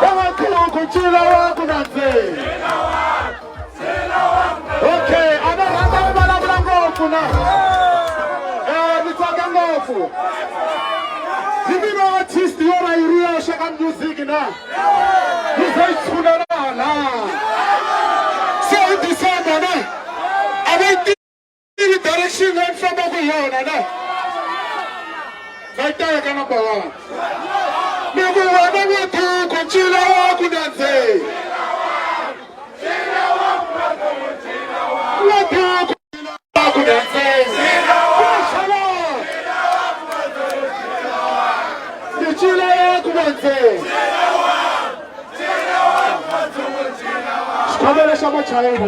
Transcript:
N'wamathuku ncila wa ku nandze. Okay, a va rhandza ku vulavula ngopfu na. Ni tsaka ngopfu. Hi mina artist yo va yi ri yoxe ka music na. Yi ze yi tshunela hala. Se hi December na. A va yi tivi direction leyi ni fambaka hi yona na. Na yi teka number one. Ni ku wena n'wathuku ncila wa ku nandze. N'wathuku ncila wa ku nandze. Ncila wa ku nandze. Xikhomelo xa machayela.